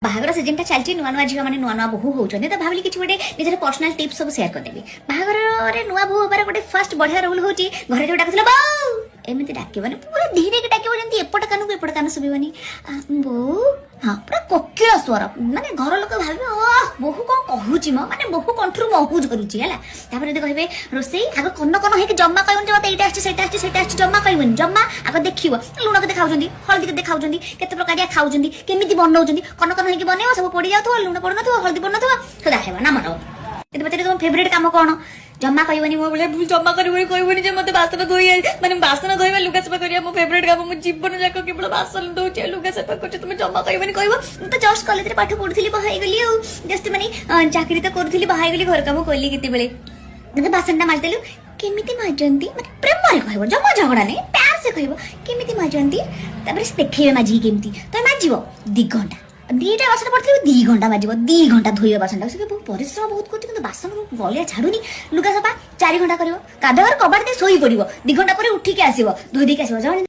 ବାହାଘର ସିଜନଟା ଚାଲିଛି। ନୂଆ ନୂଆ ଝିଅ ମାନେ ନୂଆ ନୂଆ ବୋହୂ ହଉଛନ୍ତି, ତ ଭାବିଲି କିଛି ଗୋଟେ ନିଜର ପର୍ସନାଲ ଟିପ୍ସ ସବୁ ସେୟାର କରିଦେବି। ବାହାଘରରେ ନୂଆ ବୋହୂ ହବାର ଗୋଟେ ଫାର୍ଷ୍ଟ ବଢିଆ ରୁଲ ହଉଛି, ଘରେ ଯୋଉ ଡାକୁଥିଲେ ବୋଉ, ଏମିତି ଡାକିବନି। ପୁରା ଧୀରେ ଡାକିବ, ଯେମିତି ଏପଟ କାନକୁ ଏପଟ କାନ ଶୁଭିବନି। ବୋଉ, ହଁ, ପୁରା କୋକିଳ ସ୍ୱର। ମାନେ ଘର ଲୋକ ଭାବିବେ, ଓ ବୋହୂ କଣ କହୁଛି ମ, ମାନେ ବୋହୂ କଣ୍ଠରୁ ମହୁ ଝରୁଛି। ହେଲା, ତାପରେ ଯଦି କହିବେ ରୋଷେଇ, ଆଗ କନ କନ ହେଇକି ଜମା କହିବନି ଯେ ମତେ ଏଇଟା ଆସିଛି, ସେଇଟା ଆସିଛି, ସେଇଟା ଆସିଛି। ଜମା କହିବନି ଜମା। ଆଗ ଦେଖିବ, ଲୁଣ କେତେ ଖାଉଛନ୍ତି, ହଳଦୀ କେତେ ଖାଉଛନ୍ତି, କେତେ ପ୍ରକାରିଆ ଖାଉଛନ୍ତି, କେମିତି ବନଉଛନ୍ତି। କନ କନ ହେଇକି ବନେଇବ, ସବୁ ପୋଡି ଯାଉଥିବ, ଲୁଣ ପଡୁନଥିବ, ହଳଦୀ ପଡୁନଥିବ, ସଦା ଖାଇବ ନା ମର। ଯଦି ପଚାରିବ ତମ ଫେଭରେଟ କାମ କଣ, ଜମା କହିବନି ମୋ ଭଳିଆ ଭୁଲ ଜମା କରିବନି। କହିବନି ଯେ ମତେ ବାସନ ଧୋଇ, ମାନେ ବାସନ ଧୋଇବା, ଲୁଗା ସଫା କରିବା ମୋ ଫେଭରେଟ କାମ, ମୁଁ ଜୀବନ ଯାକ କେବଳ ବାସନ ଧୋଉଛି ଆଉ ଲୁଗା ସଫା କରୁଛି। ତୁମେ ଜମା କହିବନି। କହିବ, ମୁଁ ତ ଜଷ୍ଟ କଲେଜରେ ପାଠ ପଢୁଥିଲି, ବାହା ହେଇଗଲି। ଆଉ ଜଷ୍ଟ ମାନେ ଚାକିରି ତ କରୁଥିଲି, ବାହା ହେଇଗଲି, ଘର କାମ କଲି କେତେବେଳେ। ଯଦି ବାସନଟା ମାଜିଦେଲୁ, କେମିତି ମାଜନ୍ତି, ମାନେ ପ୍ରେମରେ କହିବ, ଜମା ଝଗଡ଼ା ନାହିଁ, प्यार से କହିବ, କେମିତି ମାଜନ୍ତି? ତାପରେ ସେ ଦେଖେଇବେ ମାଜିକି କେମିତି। ତମେ ମାଜିବ 2 ଘଣ୍ଟା। ଦିଟା ବାସନ ପଡ଼ିଥିବ, 2 ଘଣ୍ଟା ମାଜିବ, 2 ଘଣ୍ଟା ଧୋଇବ ବାସନଟା। ସେ ବହୁତ ପରିଶ୍ରମ ବହୁତ କରୁଛି, କିନ୍ତୁ ବାସନ ଗଳିଆ ଛାଡୁନି। ଲୁଗା ସଫା 4 ଘଣ୍ଟା କରିବ। ଗାଧୁଆ ଘରେ କବାଟ ଦେଇ ଶୋଇ ପଡିବ, 2 ଘଣ୍ଟା ପରେ ଉଠିକି ଆସିବ, ଧୋଇ ଦେଇକି ଆସିବ। ଜଣେ